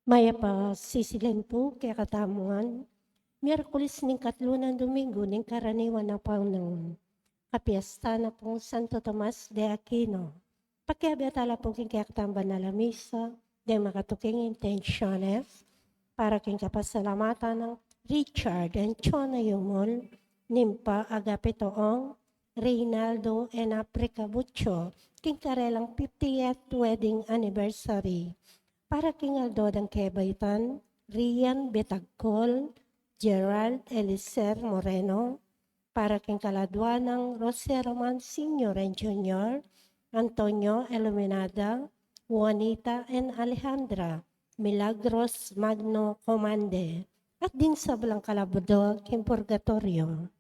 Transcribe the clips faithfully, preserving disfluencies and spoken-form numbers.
Mayap a sisilim pu kekatamu ngan, Miyerkules ning katlu nang Domingo ning karaniwan a panaun. Kapiestan na pung Santo Tomas de Aquino. Pakiabe tala pu king kekatang banal a misa, deng makatuking intensiones, para king kapasalamatan nang Richard and Chona Yumul, Nimpa Agapito Ong, Reynaldo and Africa Bucho, king karelang fiftieth wedding anniversary. Para king aldo dang kebaitan, Rian Betagcol, Gerald Eliser Moreno, para king kaladwa nang Rosero Man Senior and Junior, Antonio Iluminada, Juanita and Alejandra, Milagros Magno Comande, at ding sablang kalabudor king purgatorio.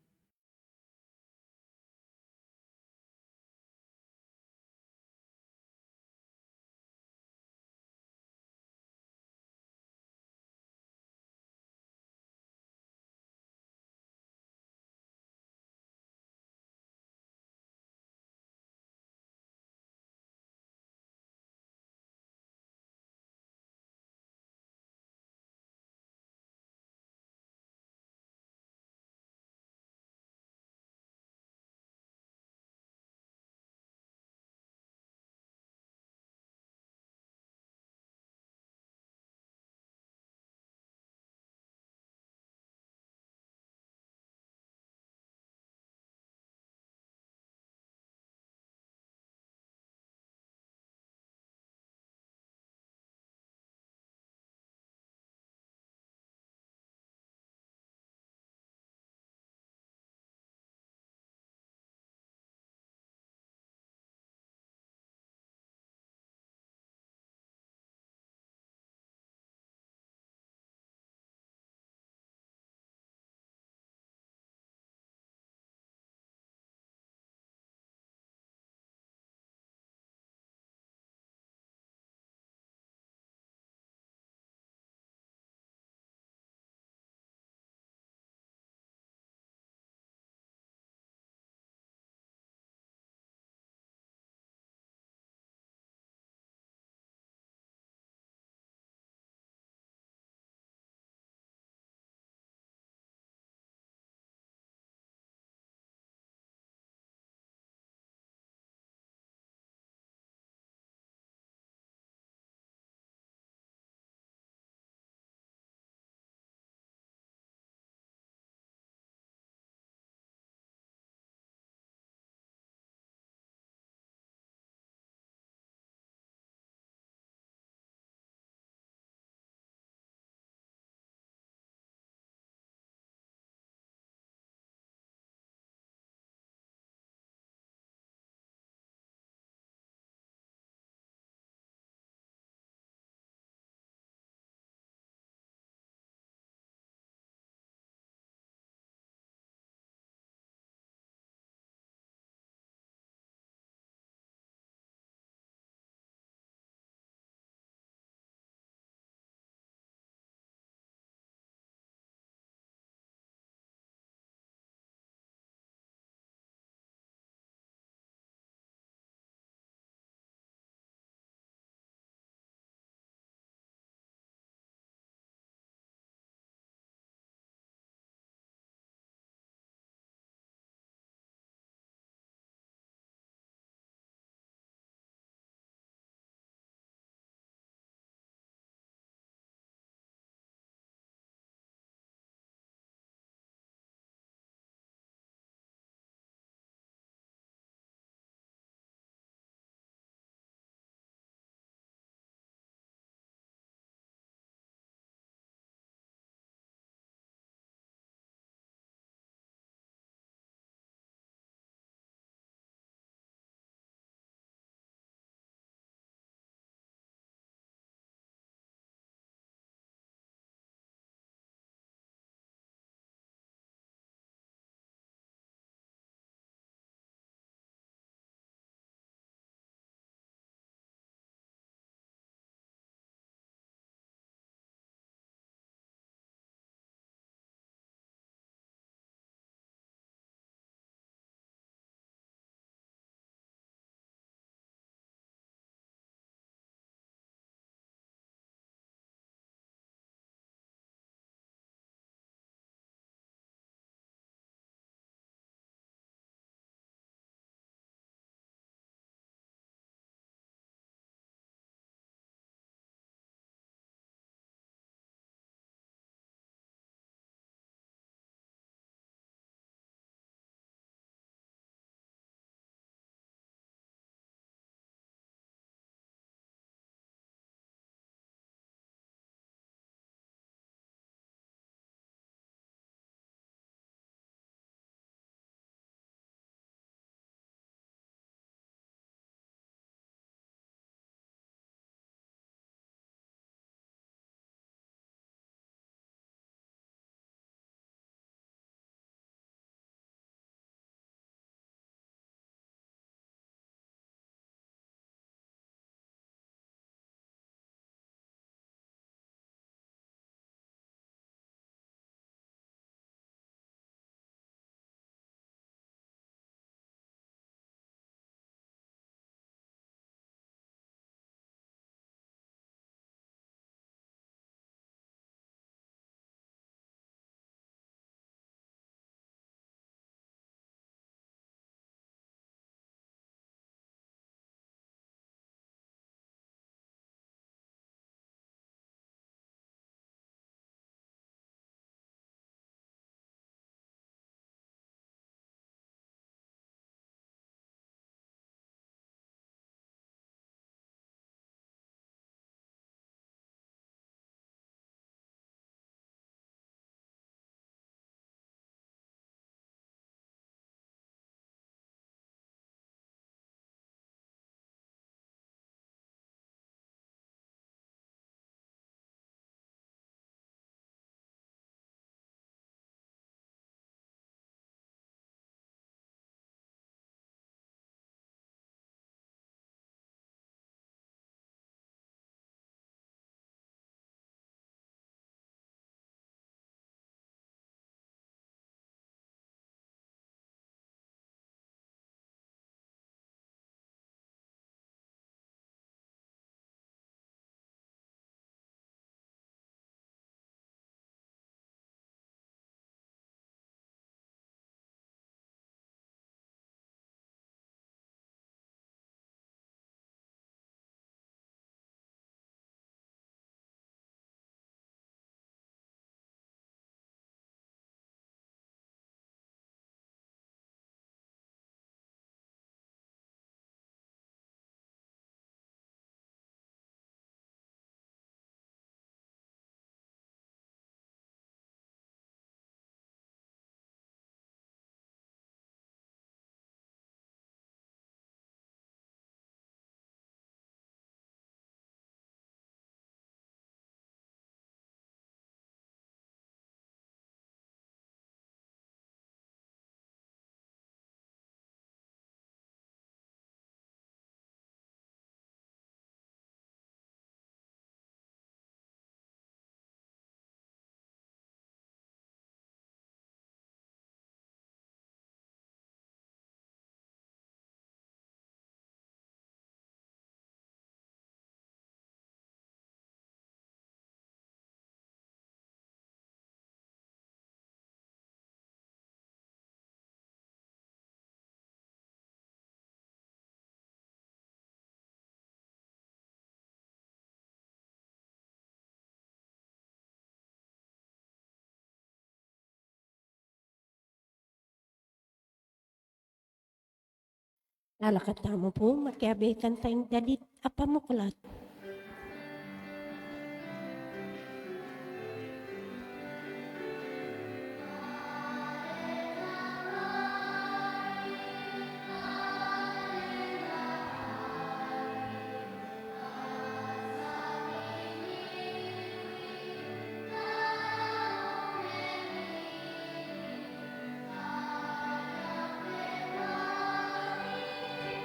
Talakad tamu pu, makiabe tang dalit a pamuklat.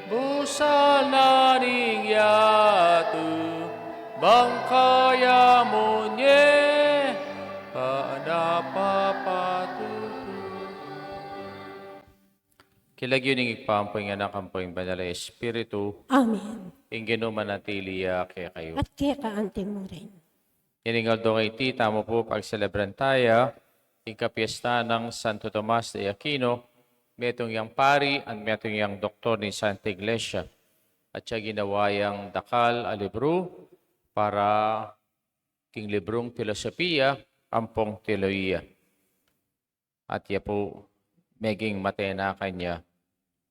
Busal na ning yatu, bang kaya mu nye, panapapatutu. King lagyu ning Ibpa, ampo ning Anak, ampo ning Banal a Espiritu. Amen. Ing Ginu manatili ya kekayu. At keka anti mu rin. Ining aldo ngeni tamu pu pagselebran taya ing kapiestan nang Santo Tomas de Aquino, metung yang pari at metung yang doktor ning Santa Iglesia, at ya ginawa yang dakal a libru para king librung Filosofia ampong Teolohiya. At ya pu meging matenakan ya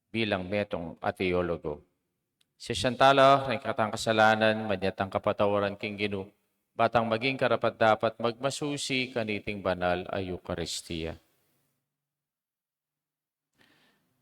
bilang metung a teologo. Sisian tala ring kekatang kasalanan, manyad tang kapatawaran king Ginu, ba tang maging karapat-dapat magmasusi kaniting banal a Eukaristia.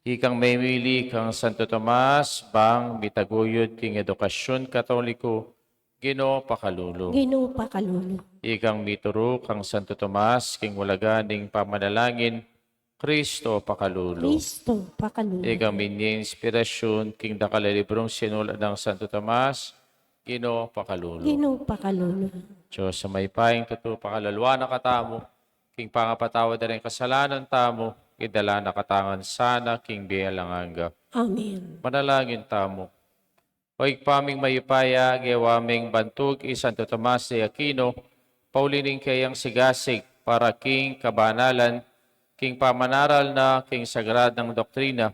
Ikang memili kang Santo Tomas bang mitaguyud king edukasyun Katoliko, Ginu pakalulu. Ginu pakalulu. Ikang mituru kang Santo Tomas king ulaga ning pamanalangin, Kristo pakalulu. Kristo pakalulu. Ikang minye inspirasyun king dakal a librung sinulat nang Santo Tomas, Ginu pakalulu. Ginu pakalulu. Dios a mayupaya, ing tutu pakalalwan na katamu king pangapatawad da ring kasalanan tamu, idala na katamu ngan sana king bie alang angga. Amen. Manalangin tamu. O Ibpa ming mayupaya, gewa ming bantug i Santo Tomas de Aquino, pauli ning keyang sigasig para king kabanalan, king pamanaral na king sagradang doktrina,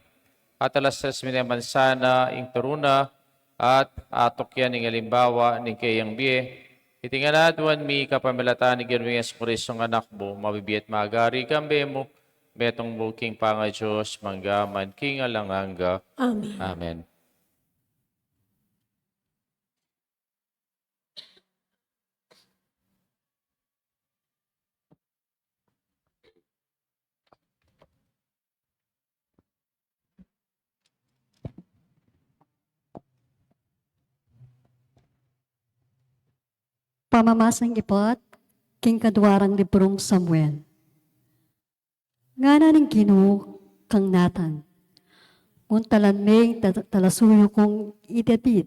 at alas tres mine man sana ing turu na, at atukyan ing alimbawa ning keyang bie, iti ngan aduan mi kapamilatan ning Ginu ming Jesucristo a Anak mu, mabibie at magari kambe mu, metung mu king pangaDios, mangga man king alang angga. Amen. Amen. Pamamasang ibat king kaduang librung Samuel. Ngana ning Ginu kang Natan, nguntalan me ing ta-, talasuyu kung i David,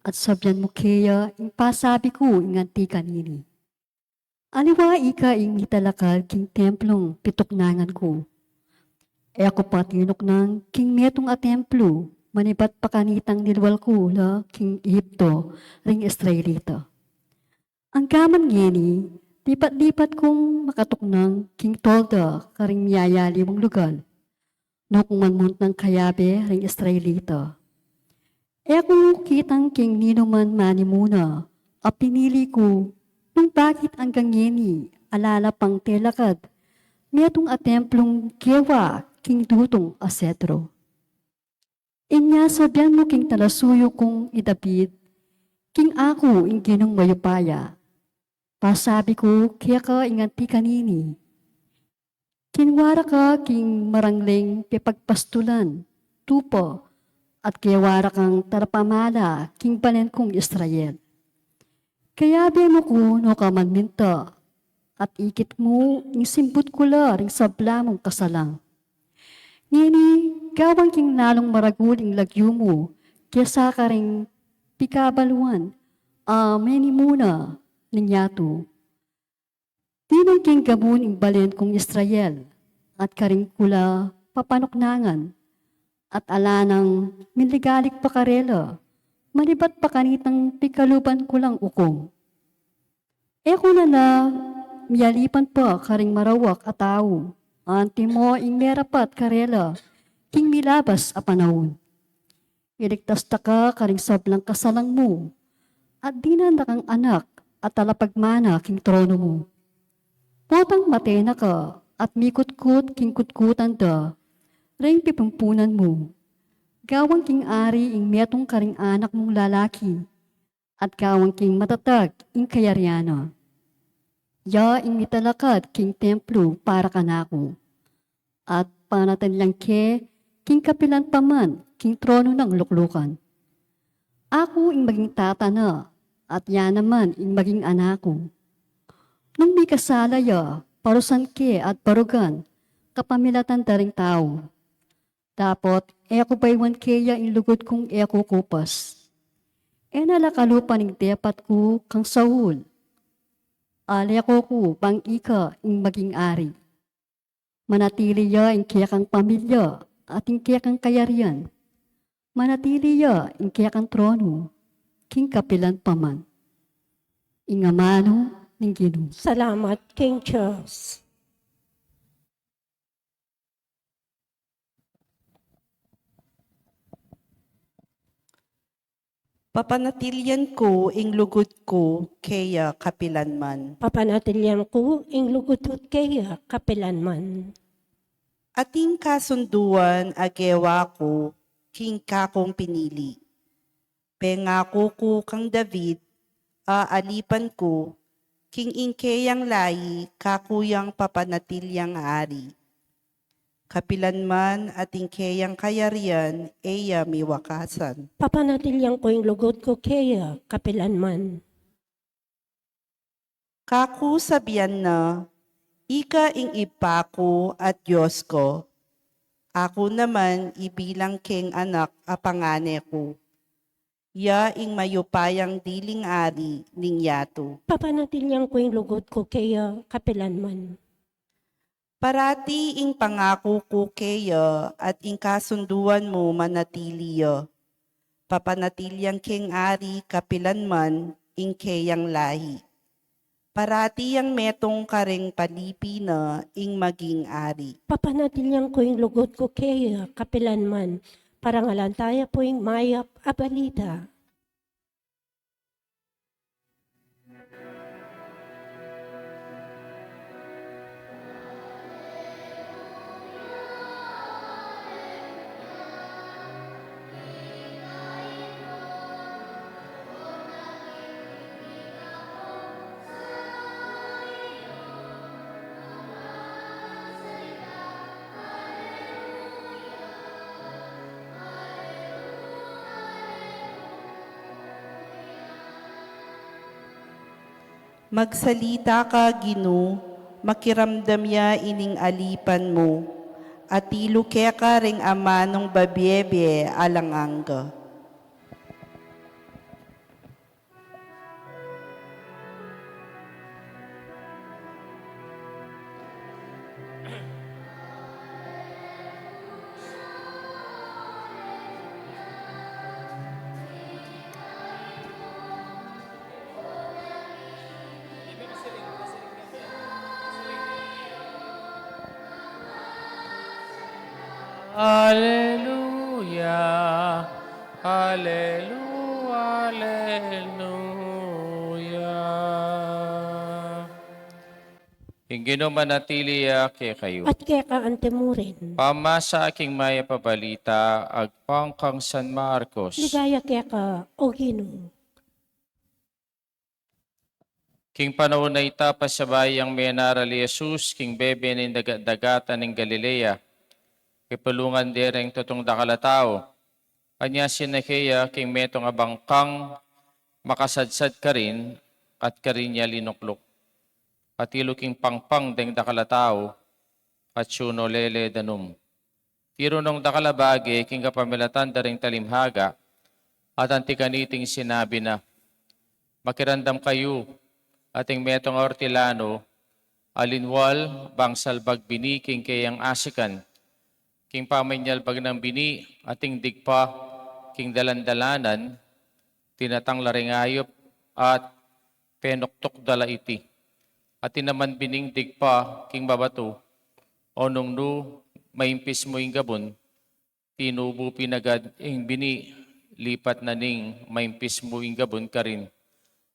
at sabian mu keya ing pasabi ku ing anti kanini. Aliwa ika ing mitalakad king templung pituknangan ku. E ku pa tinuknang king metung a templu, manibat pa kanitang nilwal ku la king Egipto ring Israelita. Angga man ngeni, lipat-lipat kung makatuknang king tolda karing miyayaliwang lugal, nung man muntang kayabe ring Israelita. E ku kitang king ninuman manimuna a pinili ku, nung bakit angga ngeni ala la pang telakad metung a templung gewa king dutung a sedro. Inya sabian mu king talasuyu kung i David, king aku ing Ginung mayupaya. Pasabi ku keka ing anti kanini, kinwa ra ka king marangling pepagpastulan tupa, at gewa ra kang tarapamala king balen kung Israel. Kayabe mu ku no ka man minta, at ikit mu ing simbut ku la ring sabla mung kasalang. Ngeni, gawan king lalung maragul ing lagyu mu kesa karing pikabaluan a menimuna ning yatu. Dinan king gabun ing balen kung Israel, at karin ku la papanuknangan, at ala nang minligalig pa karela, manibat pa kanitang pikaluban ku lang ukum. E ku na la miyalipan pa karing marawak a tau, antimo ing merapat karela king milabas a panaun. Iligtas da ka karing sablang kasalang mu, at dinan da kang anak a talapagmana king trono mu. Potang mate na ka at mikutkut king kutkutan da ring pipumpunan mu. Gawan king ari ing metung karing anak mung lalaki, at gawan king matatag ing kayarian na. Ya ing mitalakad king templo para kanaku, at panatilian ke king kapilan pa man king tronu nang luklukan. Aku ing maging tata na, at ya naman ing maging anak ku. Nung mikasala ya, parusan ke at barugan kapamilatan da ring tau. Dapot e ku baywan keya ing lugud kung e ku kupas. E na la kalupa ning depat ku kang Saul. Aleko ku bang ika ing maging ari. Manatili ya ing kekang pamilya at ing kekang kayarian. Manatili ya ing kekang tronu king kapilan pa man. Ing amanu ning Ginu. Salamat king Dios. Papanatilian ku ing lugud ku keya kapilanman. Papanatilian ku ing lugud ku keya kapilanman. Atin kasunduan a gewa ku king kakung pinili. Pengaku ku kang David, a alipan ku, king ing keyang lahi kaku yang papanatiliang ari. Kapilanman at ing keyang kayarian e ya miwakasan. Papanatilian ku ing lugud ku keya kapilanman. Kaku sabian na, Ika ing Ibpa ku at Dios ku. Aku naman ibilang keng anak a pangane ku. Ya ing mayupayang diling ari ning yatu. Papanatilian ku ing lugud ku keya kapilanman. Parati ing pangaku ku keya at ing kasunduan mu manatili ya. Papanatilian keng ari kapilanman ing keyang lahi. Parati yang metung karing palipi na ing maging ari. Papanatilian ku ing lugud ku keya kapilanman. Parangalan taya pu ing mayap a balita. Magsalita ka, Ginu, makiramdam ya ining alipan mu, atilu keka ring amanung babiebie alang angga. Aleluya, aleluya, aleluya. Ing Ginu manatili ya kekayu. At keka antimurin. Pamasa king mayap a balita agpang kang San Marcos. Ligaya keka, O Ginu. King panaun a ita, pasabay yang menaral i Jesus king bebe ning dagat-dagatan ning Galilea, kipulungan de ring tutung dakal a tau. Anya sinakeya king metung a bangkang makasadsad karin, at karin ya linukluk. Atilu king pangpang deng dakal a tau, at sunu lele danum. Tiru nong dakal a bage king kapamilatan da ring talimhaga, at anti kaniting sinabi na, Makiramdam kayu, ating metung a ortilanu, a linwal bang salbag bini king keyang asikan, king pamanyalbag nang bini, ating digpa king dalan-dalanan, tinatang la ring ayup, at penuktuk da la iti. Atin naman bining digpa king babatu, o nung nu maimpis mu ing gabun, tinubu pi nagad ing bini, lipat na ning maimpis mu ing gabun karin.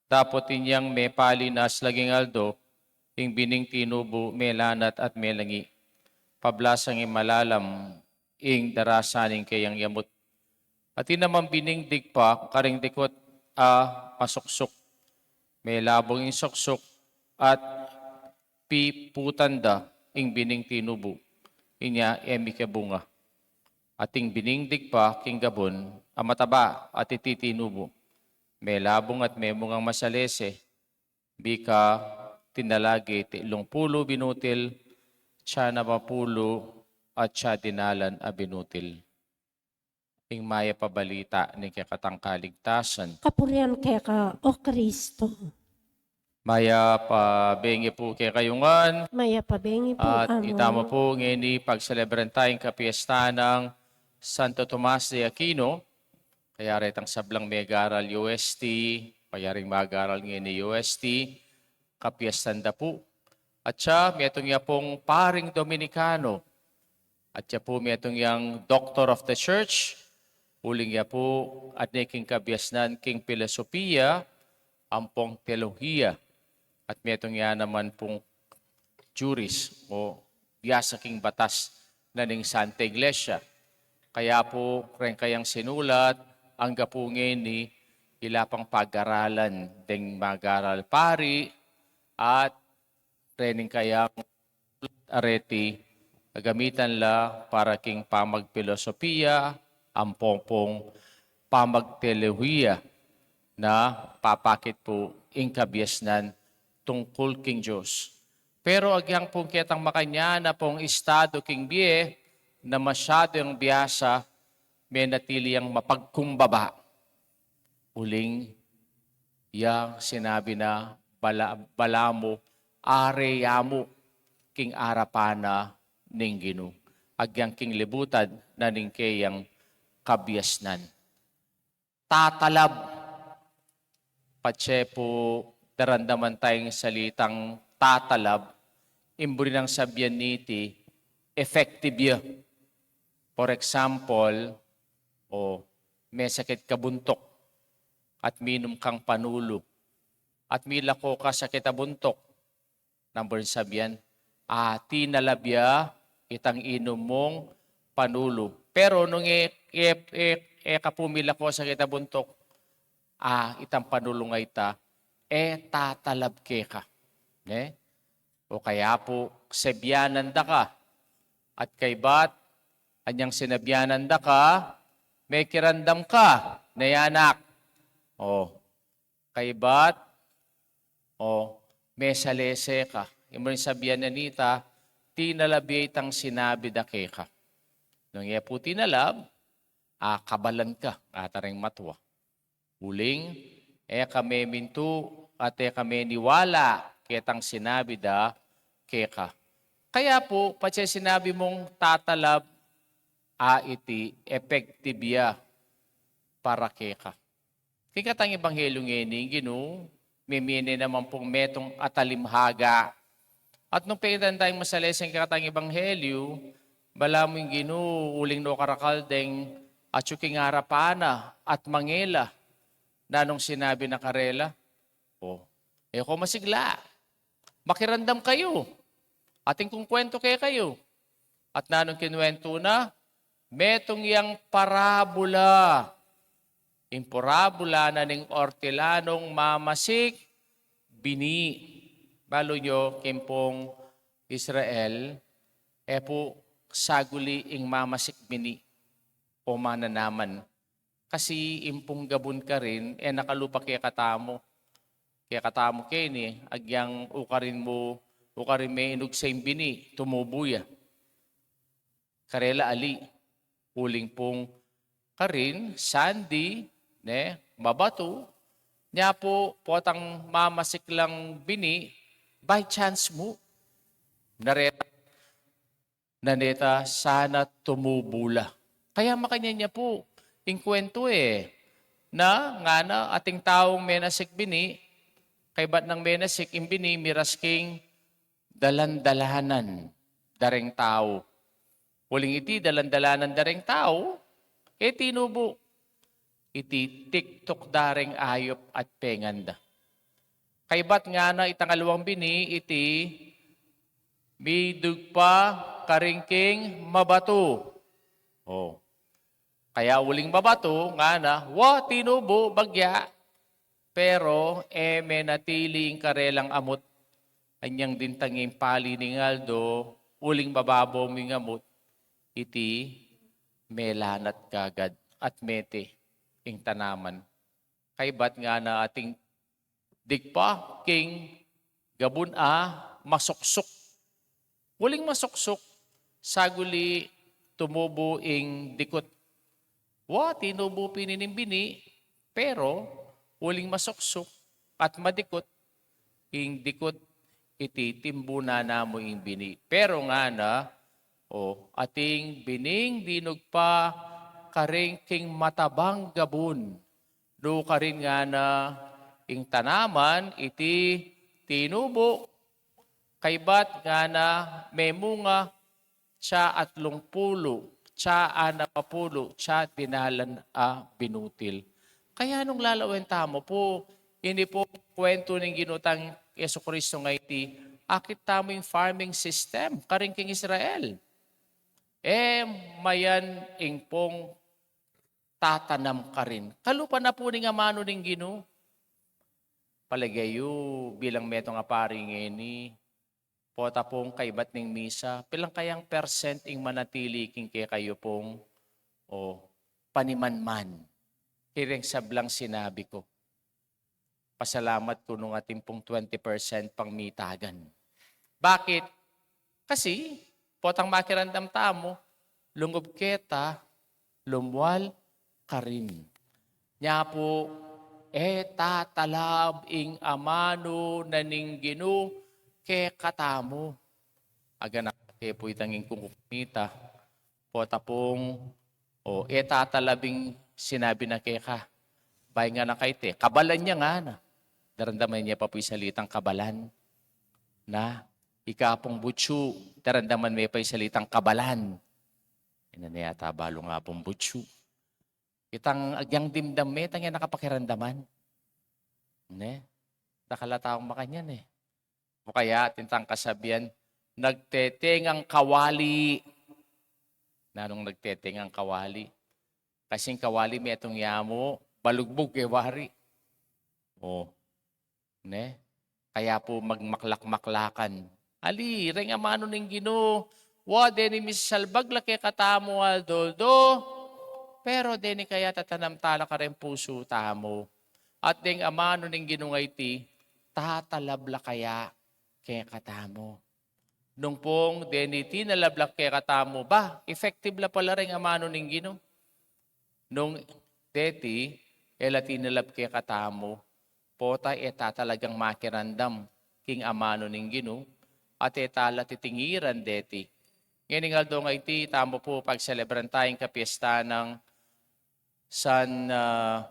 Dapot inyang mepali na aslagang aldo, ing bining tinubu melanat at melangi. Pablasang ing malalam ing darasa ning keyang yamut. Atin naman bining digpa karing dikut a masuksuk. Melabung ing suksuk at piputan da ing bining tinubu. Inya e miki bunga. Ating bining digpa king gabun a mataba at iti tinubu. Melabung at memungang masalese, bika tinalagi ti lungpulu binutil, tsa napapulu at tsa dinalan a binutil. Ing mayap a balita ning kekatang kaligtasan. Kapurian keka, O Kristo. Mayap a bengi pu kekayu ngan. Mayap a bengi pu, At Among. Ita mu pu ngeni pagselebran tayang kapiesta nang Santo Tomas de Aquino, kaya retang sablang megaral U S T, kaya ring magaral ngeni U S T, kapiestan da pu. At siya, metung ya pung paring Dominikano. At siya pu metung yang Doctor of the Church, uling ya pu at ne king kabiasnan king pilosopiya, ampong teolohiya, at metung ya naman pung juris o biasa king batas na ning Santa Iglesia. Kaya pu, reng kayang sinulat, angga pu ngeni, ila pang pagaralan deng magaral pari, at rening kayang areti, gagamitan la para king pamagpilosopiya, ampong pung pamagteolohiya na papakit pu ing kabiasnan tungkul king Dios. Pero agyang pung ketang makanyan a pung estado king bie na masyadu yang biasa, menatili yang mapagkumbaba. Uling ya sinabi na bala, balamu, are ya mu king arapan na ning Ginu. Agyang king libutan na ning keyang kabiasnan. Tatalab. Patse pu daramdaman tayang salitang tatalab, ing buri nang sabian niti, effective ya. For example, o, mesakit ka buntuk at minum kang panulu at milako ka sakit a buntuk, nanu buri sabian, a, tinalab ya itang inum mung panulu. Pero nung e, e, e, e ka pu milako sakit a buntuk, a, itang panulu nga ita, e tatalab keka. Ne? O kaya pu, sebianan da ka. At kaybat, anyang sinabianan da ka, mekiramdam ka, ne anak. O, kaybat, o, mesalese ka. Ing buri sabian na nita, tinalab ya itang sinabi da keka. Nung e pu tinalab, a, kabalan ka, a, taring matua. Uling, e ka memintu at e ka meniwala ketang sinabi da keka. Kaya pu, patse sinabi mung tatalab, a, iti, effective ya para keka. King katang ebanghelyu ngeni, Ginu, memie ne naman pung metung a talimhaga. At nung pengitan tayang masalese king katang ebanghelyu, balamu ing Ginu, uling no karakal deng atyu king arapan na at mangela, nanung sinabi na karela, o, e ko masigla. Makiramdam kayu. Atin kung kwentu kekayu. At nanung kinwentu na, metung yang parabula. Ing parabula na ning ortilanung mamasik bini. Balu yu, king pung Israel, e pu saguli ing mamasik bini o mananaman. Kasi ing pung gabun karin, e nakalupa kekatamu. Kekatamu keni, agyang ukarin mu, ukarin me inugsa ing bini, tumubu ya. Karela ali, uling pung karin, sandi, ne, mabatu, nya pu, potang mamasik lang bini, by chance mu, nareta, nareta sana tumubu la. Kaya makanyan ya pu, ing kwentu e, na, ngana, ating taung menasik bini, kaybat nang menasik ing bini, miras king dalan-dalanan da reng tau. Uling iti dalan-dalanan da reng tau, e tinubu. Iti tiktuk da reng ayup at pengan da. Kaybat ngana itang aliwang bini, iti midugpa karin king mabatu. O. Kaya uling mabatu, ngana, wa, tinubu bagya, pero e menatili ing karelang amut. Anyang dintang ing pali ning aldo, uling mababo mu ing amut, iti melanat kagad at mete ing tanaman. Kaybat ngana ating digpa king gabun a masuksuk. Uling masuksuk, saguli tumubu ing dikut. Wa, tinubu pin ining bini, pero uling masuksuk at madikut, ing dikut iti timbunan na mu ing bini. Pero ngana, o, ating bining dinugpa karin king matabang gabun. Nu karin ngana ing tanaman iti tinubu, kaybat ngana memunga, tsa atlung pulu, tsa anam a pulu, tsa dinalan a binutil. Kaya nung lalawen tamu pu, ini pu kwentu ning Ginu tang Jesucristo nga iti, akit tamu ing farming system karin king Israel. E mayan ing pung tatanam karin. Kalupa na pu ning amanu ning Ginu. Palage yu, bilang metung a pari ngeni, pota pung kaybat ning misa, pilan kayang percent ing manatili king kekayu pung, o, panimanman? Kireng sablang sinabi ku, pasalamat ku nung atin pung twenty percent pang mitagan. Bakit? Kasi, potang makiramdam tamu, lungub keta, lumwal karin. Nya pu, e tatalab ing amanu na ning Ginu kekatamu. Aganaka ke pu itang ing kung kukumita, pota pung, o, e tatalab ing sinabi na keka. Bay ngana kayte, kabalan ya ngana. Daramdaman ye pa pu ing salitang kabalan? Na, ika pung butsu, daramdaman me pa ing salitang kabalan? Ina ne yata balu nga pung butsu. Itang agyang dimdam me, itang yan a kapakiramdaman. Ne? Dakal a taung makanyan e. O kaya, atin tang kasabian, nagtetengang kawali. Nanung nagtetengang kawali? Kasi ing kawali metung ya mu, balugbug e wari. O, ne? Kaya pu magmaklak-maklakan. Ali, reng amanu ning Ginu, wa, deni misasalbag la kekatamu aldo-aldo, pero deni kaya tatanam tala kareng pusu tamu. At deng amanu ning Ginu nga iti, tatalab la kaya kekatamu? Nung pung deni tinalab la kekatamu, ba, effective la pala reng amanu ning Ginu. Nung deti, e la tinalab kekatamu, pota e ta talagang makiramdam king amanu ning Ginu, at e ta la titingiran deti. Ngening aldo nga iti, tamu pu pagselebran taya ing kapiestan nang San, ah,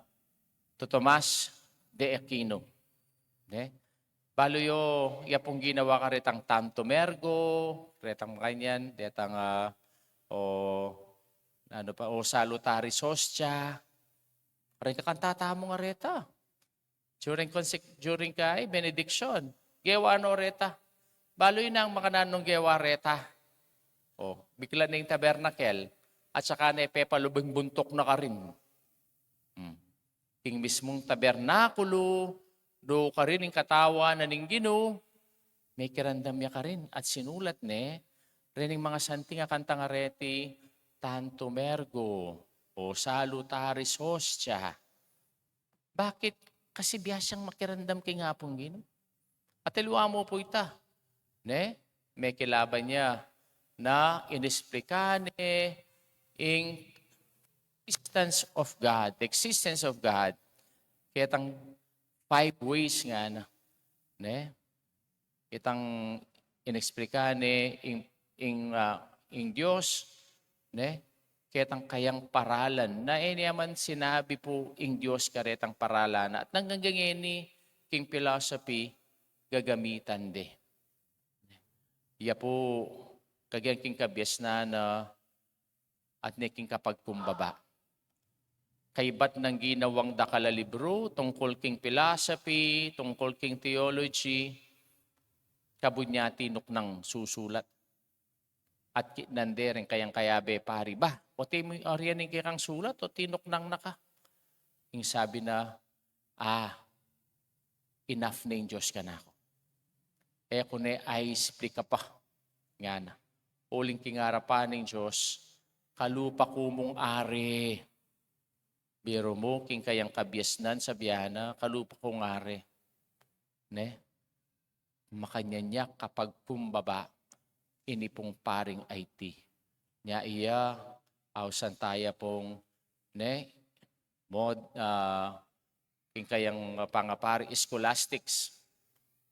Tomas de Aquino. Ne? Balu yu, ya pung ginawa karetang Tantum Ergo, karetang makanyan, detang, ah, o, ano pa, o Salutaris Hostia. Reng kakanta tamu nga reta. During consec-, during kay benediction, gewa no reta? Balu yu nang makananu nung gewa reta? O, biklan ne ing tabernakel, at saka ne pepalubing buntuk na karin. Hmm. King mismung tabernakulu, nu karin ing katawan na ning Ginu, mekiramdam ya karin at sinulat ne reng mga santing a kanta nga reti, Tantum Ergo, o Salutaris Hostia. Bakit? Kasi biasa yang makiramdam king Apung Ginu. At aliwa mu pu ita, ne? Mekilaban ya na inesplika ne ing existence of God, the existence of God. Ketang five ways ngana, ne? Itang inesplika ne ing, ing, ah, ing Dios, ne? Ketang kayang paralan. Na e ne man sinabi pu ing Dios karetang paralan na. At nanggang ngeni king philosophy gagamitan de. Ya pu, kagyang king kabiasnan na at ne king kapagkumbaba. Kaybat nang ginawang dakal a libru tungkul king philosophy, tungkul king theology, kabud nia tinuknang susulat. at kitnan de ring kayang kayabe pari, "Ba, o ti mu arian ing kekang sulat, o tinuknang na ka?" Ing sabi na, "Ah, enough na ing Dios kanaku. E ku ne aisplika pa," ngana. "Uling king arapan ning Dios, kalupa ku mung ari. Biru mu, king kayang kabiasnan, sabyan na, kalupa kung ari." Ne? Makanyan ya kapagkumbaba ini pung paring I T. Nya iya, ausan taya pung, ne, mod, ah, king kayang pangapari, scholastics.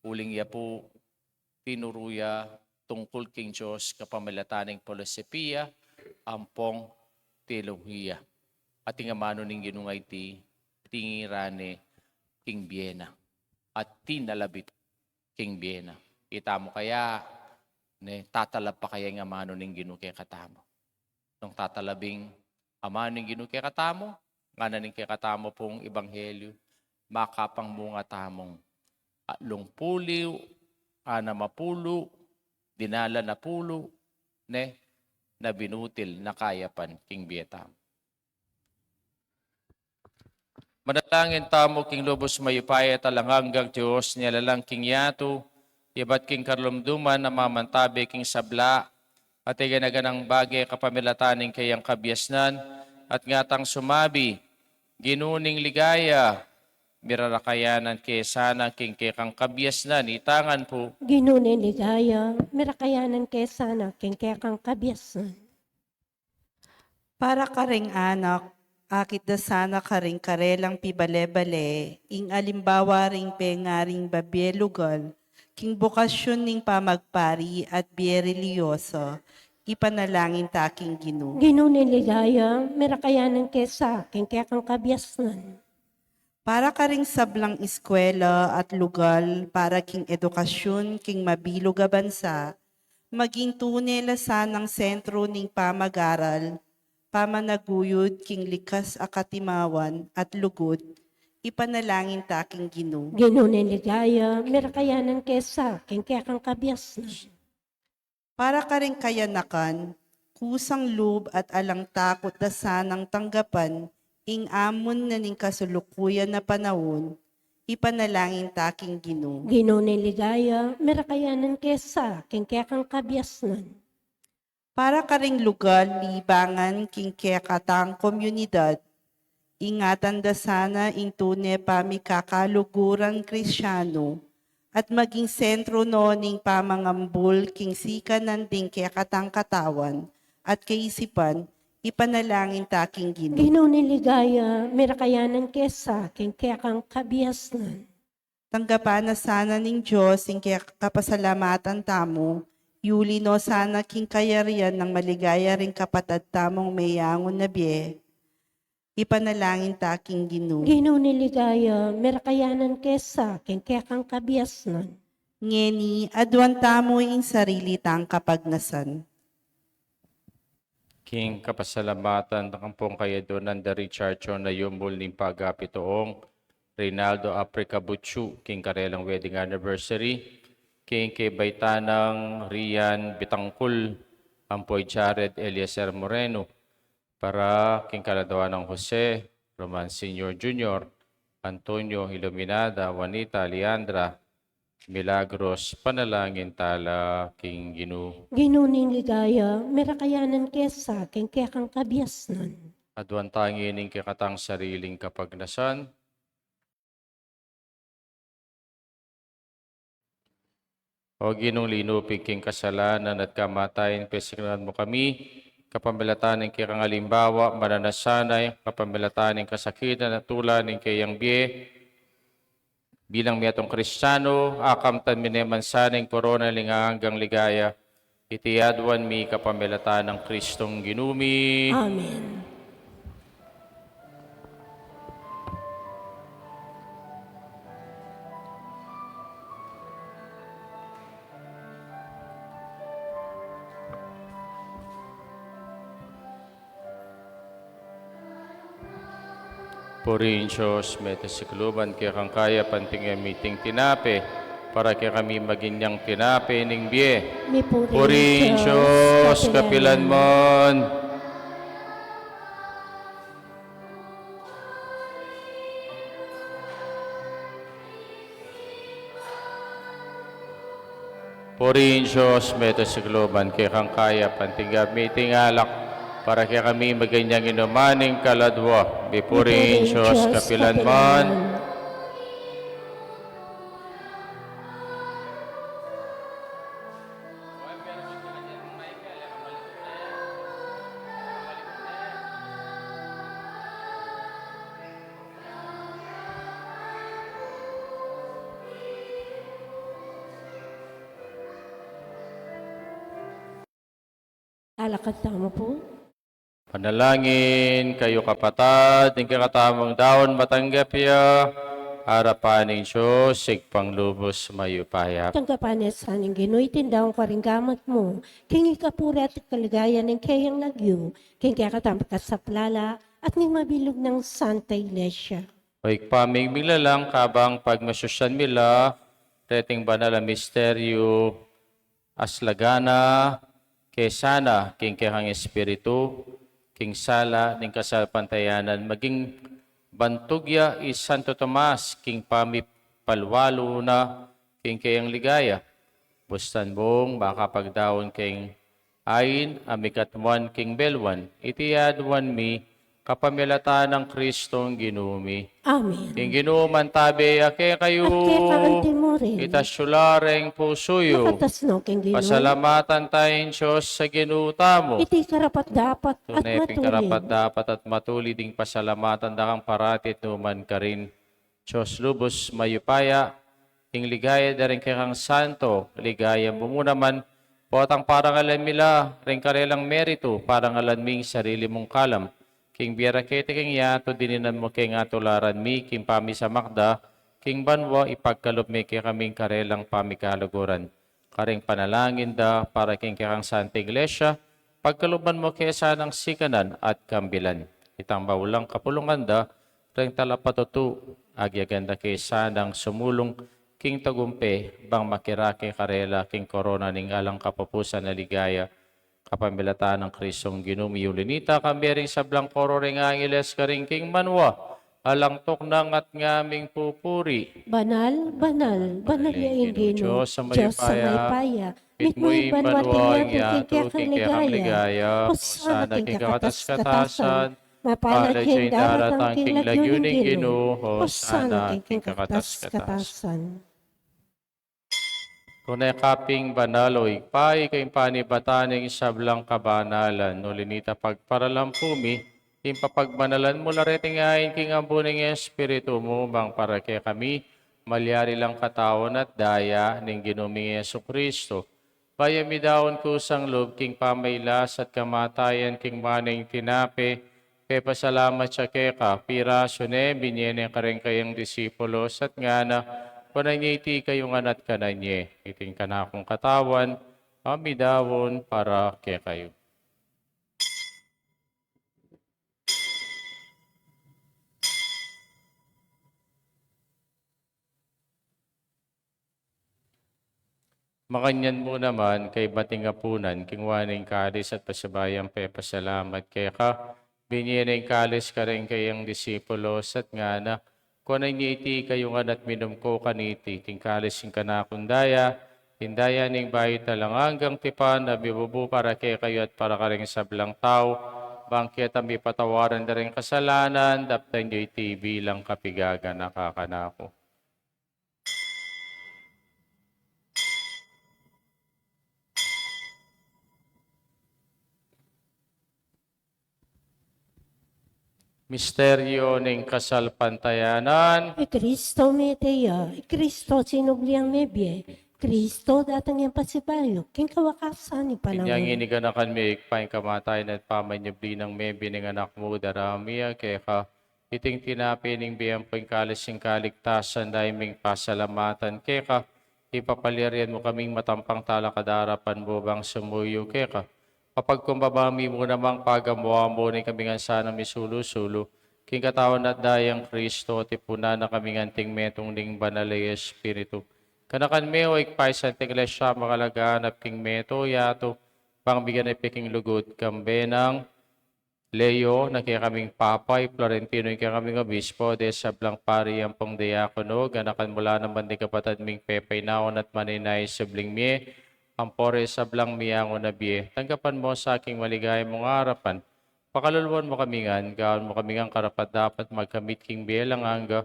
Uling ya pu, tinuru ya tungkul king Dios kapamilatan ning filosofia ampong teolohiya. At ing amanu ning Ginu nga iti, tingira ne king bie na. At tinalab king bie na. Ita mu kaya, ne, tatalab pa kaya ing amanu ning Ginu kekatamu? Nung tatalab ing amanu ning Ginu kekatamu, ngana ning kekatamu pung ebanghelyu, makapang munga tamung atlung pulu, anam a pulu, dinalan a pulu, ne, na binutil na kayapan king bie tamu. Manalangin tamu king lubus mayupaya at alang anggang Dios, nyalalang king yatu, ibat king karlumduman a mamantabe king sabla, at iganaganang bage kapamilatan ning kayang kabiasnan, at ngatang sumabi, "Ginu ning ligaya, mirarakayanan ke sana king kekang kabiasnan." Itangan pu. Ginu ning ligaya, mirakayanan ke sana king kekang kabiasnan. Para karing anak, akit da sana karing karelang pibale-bale ing alimbawa ring pengaring babie lugal king bokasyun ning pamagpari at bie relihiyoso. Ipanalangin ta king Ginu. Ginu ning ligaya, mirakayanan ke sa king kekang kabiasnan. Para karing sablang eskwela at lugal para king edukasyun king mabilug a bansa, maging tune la sanang sentru ning pamag-aral, pamanaguyud king likas a katimawan at lugud. Ipanalangin ta king Ginu. Ginu ning ligaya, mirakayanan ke sa king kekang kabiasnan. Para karing kayanakan, kusang lub at alang takut da sanang tanggapan ing amun na ning kasulukuyan a panaun. Ipanalangin ta king Ginu. Ginu ning ligaya, mirakayanan ke sa king kekang kabiasnan. Para karing lugal, libangan king kekatang komunidad, ingatan da sana ing tune pamikakaluguran Kristianu at maging sentru no ning pamangambul king sikanan ding kekatang katawan at kaisipan. Ipanalangin ta king Ginu. Ginu ning ligaya, mirakayanan ke sa king kekang kabiasnan. Tanggapan na sana ning Dios ing kekapasalamatan tamu, yuli no sana king kayarian nang maligaya ring kapatad tamung meyangu na bie. Ipanalangin ta king Ginu. Ginu ning ligaya, mirakayanan ke sa king kekang kabiasnan. Ngeni, aduan tamu ing sarili tang kapagnasan. King kapasalamatan da kang pung kayaduanan da Richard Chon na yumul ning pagapituong, Reynaldo Africa Butchu, king karelang wedding anniversary, king kay Baytanang Rian Bitangkul, ampoy Jared Eliezer Moreno, para king kaladua nang Jose, Roman Senior Junior, Antonio, Iluminada, Juanita, Leandra, Milagros. Panalangin tala king Ginu. Ginu ning ligaya, mirakayanan ke sa king kekang kabiasnan. Aduan ta ngening kekatang sariling kapagnasan. O Ginung linupig king kasalanan at kamatayan, pesignan mu kami kapamilatan ning kekang alimbawa, mananasanay kapamilatan ning kasakitan at tula ning keyang bie. Bilang metung Kristiano, akamtan mi ne man sana ing korona ning anggang ligaya. Iti aduan mi kapamilatan nang Kristong Ginu mi. Amen. Purihin Dios, mete sikluban kekang kayapan, tinge mi iting tinape, Para kekami maging yang tinape ning bie. Mipuri ing Dios kapilan man. Purihin Dios, mete sa kaluban kekang kaya pantingga miting alak, para kekami maging yang inuman ning kaladwa. Mipurihin Dios kapilan man. Alakad tamu pu. Panalangin kayu, kapatad, ing kekatamung daun matanggap ya arapan ning Dios, Ibpang lubus mayupaya. Tanggapan na sa ning Ginu iting daun karing gamat mu, king ikapuri at ikaligayan ning keyang lagyu, king kekatamung kasaplalan at ning mabilug nang Santa Iglesia. O Ibpa ming miglalang, kabang pagmasusyan mi la reting banal a misteryu, aslagan na ke sana king kekang Espiritu, king sala ning kasalpantayanan, maging bantug ya i Santo Tomas king pamipalualu na king keyang ligaya. Bustan mung makapagdaun king ain a mikatmuan king belwan, iti aduan mi kapamilatan nang Kristong Ginu mi. Amen. Ing Ginu mantabe ya kekayu. At keka anti mu rin. Itas yu la reng pusu yu. Makatas no king Ginu. Pasalamatan taya ing Dios a Ginu tamu. Iti karapat-dapat at matulid. Tune pin karapat-dapat at matulid ing pasalamatan da kang parati at nukarin man. Dios lubus mayupaya, ing ligaya da ring kekang santo, ligaya mu mu naman, potang parangalan mi la ring karelang meritu, parangalan mi ing sarili mung kalam. King bie ra keti king yatu, dininan mu ke ing atularan mi, king pamisamak da king banua, ipagkalub me kekami ing karelang pamikaluguran. Karing panalangin da para king kekang Santa Iglesia, pagkaluban mu ke sanang sikanan at kambilan. Itang maulang kapulungan da ring talapatutu, agyagan da ke sanang sumulung king tagumpe, bang makirake karela king korona ning alang kapupusan a ligaya. Kapamilatan nang Kristong Ginu mi, uli nita, kambe ring sablang koro ring angeles karing king banua, alang tuknang at ngaming pupuri. Banal, banal, banal ya ing Ginu, Dios a mayupaya. Mitmu ing banua at ing yatu king kekang ligaya. Hosana king kakatas-katasan. Mapalad ya ing daratang king lagyu ning Ginu. Hosana king kakatas-katasan. Tune ka pin banal, o Ibpa, ika ing panibatan ning sablang kabanalan. Uli nita, pagparalampu mi ing papagbanalan mu la reting ain king ambun ning Espiritu mu, bang para kekami malyari lang katawan at daya ning Ginu ming Jesucristo. Bayu mi daun kusang lub king pamailas at kamatayan king banal a tinape, pepasalamat ya keka, pirasu ne, binye ne kareng kayang disipulos, at ngana, kunan ye iti kayu ngan at kanan ye, iti ing kanakung katawan, a midaun para kekayu. Makanyan mu naman, kaybat ning apunan, kinua ne ing kalis at pasibayu yang pepasalamat keka, binye ne ing kalis kareng kayang disipulos at ngana, kunan ye iti kayu ngan at minum ko kaniti, iti ing kalis ning kanakung daya, ing daya ning bayu at alang anggang tipan, a mibubu para kekayu at para kareng sablang tau, bang keta mipatawaran da ring kasalanan, daptan yu iti bilang kapigaganaka kanaku. Misteryu ning kasalpantayanan. I Kristo mete ya, i Kristo sinubli yang mebie, Kristo datang yang pasibayu king kawakasan ning panaun. Inya ngeni ganakan mi, Ibpa, ing kamatayan at pamanyubli nang mebie ning Anak mu, darame ya keka iting tinape ning bie ampo ing kalis ning kaligtasan, daya ming pasalamatan keka, ipapalyarian mu kaming matampang talakad arapan mu bang sumuyu keka. Papagkumbaba mi mu namang pagamu-amu ning kami ngan sana misulu-sulu king katawan at dayang Kristo, tipunan na kami ngan king metung ning Banal a Espiritu, Ganakan me, o Ibpa, ing Santa Iglesia, makalaganap king mabilug a yatu, bang bigyan na pin king lugud, kambe nang Leo, na kekaming Papa, i Florentino, i kekaming Obispo, ding sablang pari ampong diakono, ganakan mu la naman ding kapatad ming pepainawa at manenaya king subling mie, ampo ring sablang miangu na bie. Tanggapan mu sa king maligaya mung arapan. Pakaluluan mu kami ngan, gawan mu kami ngan karapat-dapat magkamit king bie alang angga,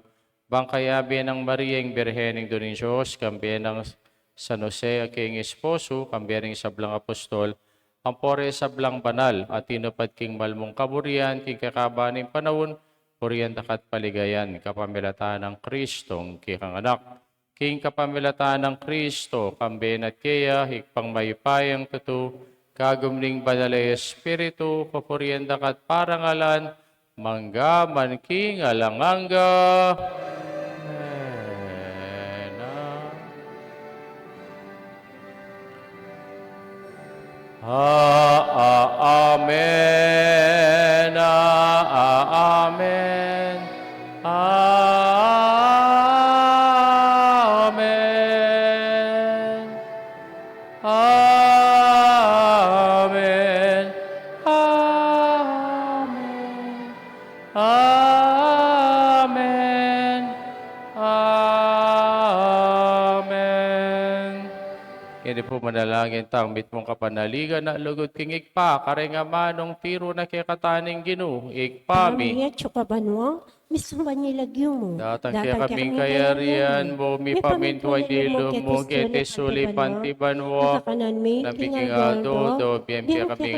bang kayabe nang Maria ing Birhen, Indu ning Dios, kambe nang San Jose a king esposo, kambe ring sablang apostol, ampo ring sablang banal a tinupad king mal mung kaburian king kekaban ning panaun, purian da ka at paligayan, kapamilatan nang Kristong kekang Anak. King kapamilatan nang Kristo, kambe na at keya, Ibpang mayupayang tutu, kagum ning Banal a Espiritu, papurian da ka at parangalan, mangga man king alang angga. Amen. A, a, amen. A, a, amen. A, amen. Amen. Amen. Amen. Ngeni pu manalangin tang mitmung kapanaligan a lugud king Ibpa, karing amanung tiru na kekatamu ning Ginu, Ibpa mi. Amen. Atsu ka banua, misamban ya ing lagyu mu. Datang kekami ing kayarian mu, mipamintuan ya ing lub mu, keti sulip anti banua. Ing kakanan mi king aldo-aldo ibie mu kekami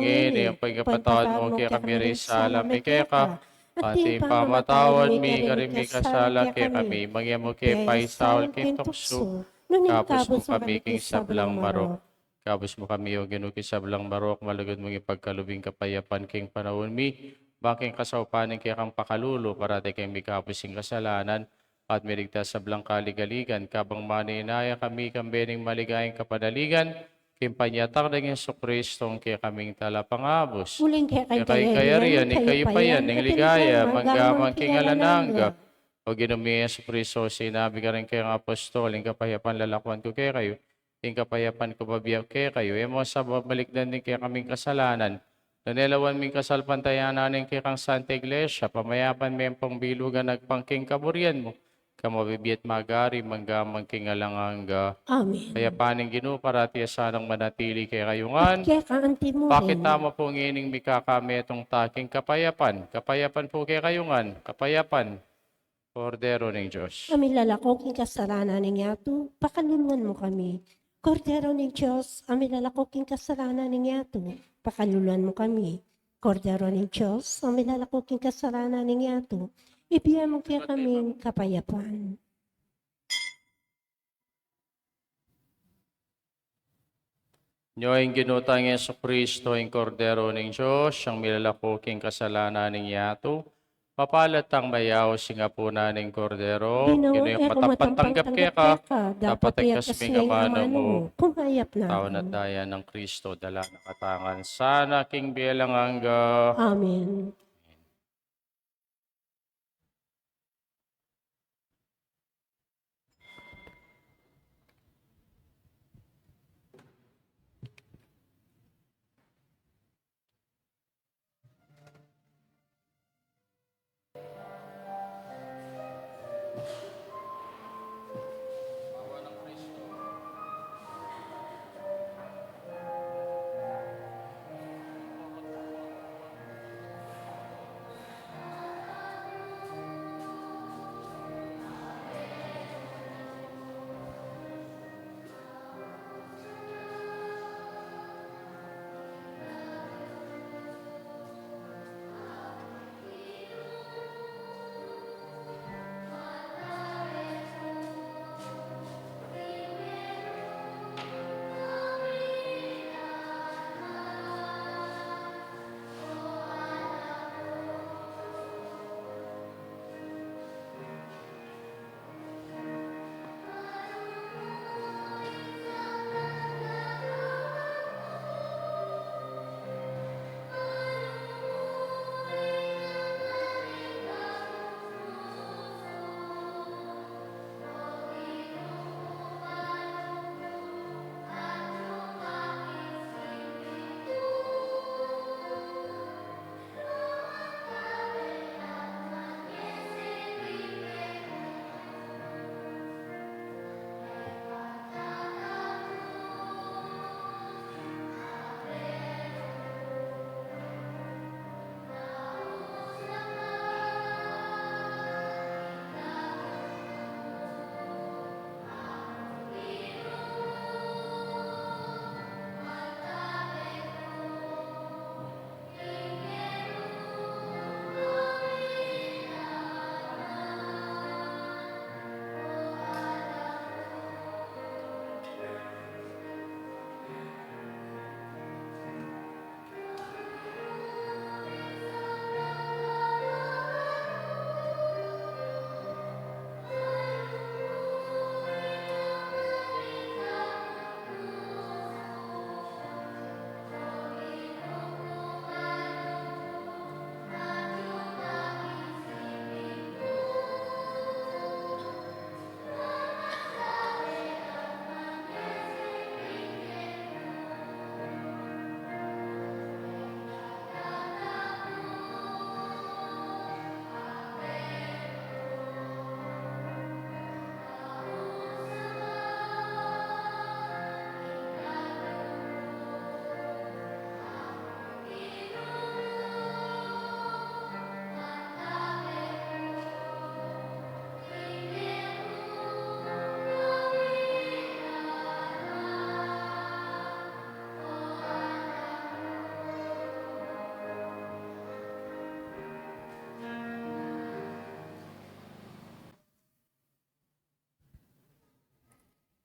ngeni, ampon ipatawad mu kekami ring sala mi keka, anti ing pamamatawad mi karing mikasala kekami. Manga e mu ke paisaul king tuksu, nune ikabus mu kami king sablang marok. Ikabus mu kami, O Ginu, king sablang marok, malugud mung ipagkalub ing kapayapan king panaun mi, bang king kasaupan ning kekang pakalulu, parati kaming mikabus king kasalanan, at miligtas king sablang kaligaligan, kabang manenaya kami kambe ning maligayang kapanaligan, king panyatang nang Jesucristo, ing kekaming Talapangabus. Uling keka ing kayarian, ing kayupayan, ing ligaya, mangga man king alang angga. O Ginu ming Jesucristo, sinabi mu karing kekang apostol, ing kapayapan lalakuan ku kekayu, ing kapayapan ku bibie ku kekayu. E mu sa balikdan ding kekaming kasalanan, nune lawan mu ing kasalpantayanan ning kekang Santa Iglesia, pamayapan me ampong bilugan agpang king kaburian mu, ika a mabibie at magari mangga man king alang angga. Amen. Ing kapayapan ning Ginu parati ya sanang manatili kekayu ngan. At keka anti mu rin. Pakit tamu pu ngening mikakametung ta king kapayapan. Kapayapan pu kekayu ngan. Kapayapan. Kordero ning Dios, a milalako king kasalanan ning yatu, pakaluluan mu kami. Kordero ning Dios, a milalako king kasalanan ning yatu, pakaluluan mu kami. Kordero ning Dios, a milalako king kasalanan ning yatu, ibie mu kekami ing kapayapan. Nyo ing Ginu tang Jesucristo, ing Kordero ning Dios, a milalako king kasalanan ning yatu. Mapalad tang mayaus king apunan ning Kordero. Ginu, e ku matampang tanggap keka, dapot ikasme ing amanu mu. Kumayap na ku. Katawan at daya nang Kristo, dala na katamu ngan sana king bie alang angga. Amen.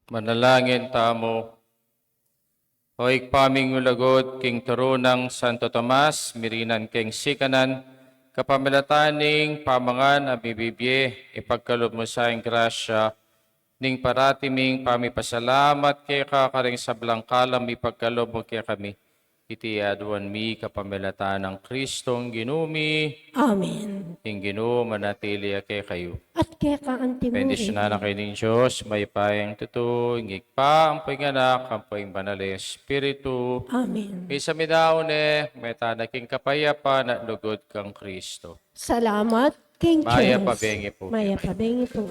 Manalangin tamu. O Ibpa ming lugud, king turu nang Santo Tomas, mirinan keng sikanan, kapamilatan ning pamangan a mibibie, ipagkalub mu sa ing grasya, ning parati ming pamipasalamat keka karing sablang kalam ipagkalub mu kekami. Iti aduan mi kapamilatan nang Kristong Ginu mi. Amen. Ing Ginu manatili ya kekayu. At keka anti mu rin. Bendisyunan na kayu ning Dios, mayupayang tutu, ing Ibpa, ampo ing Anak, ampo ing Banal a Espiritu. Amen. Misa mi da une, maitan na king kapayapan at lugud kang Kristo. Salamat king Dios. Mayap a bengi pu. Mayap a bengi pu.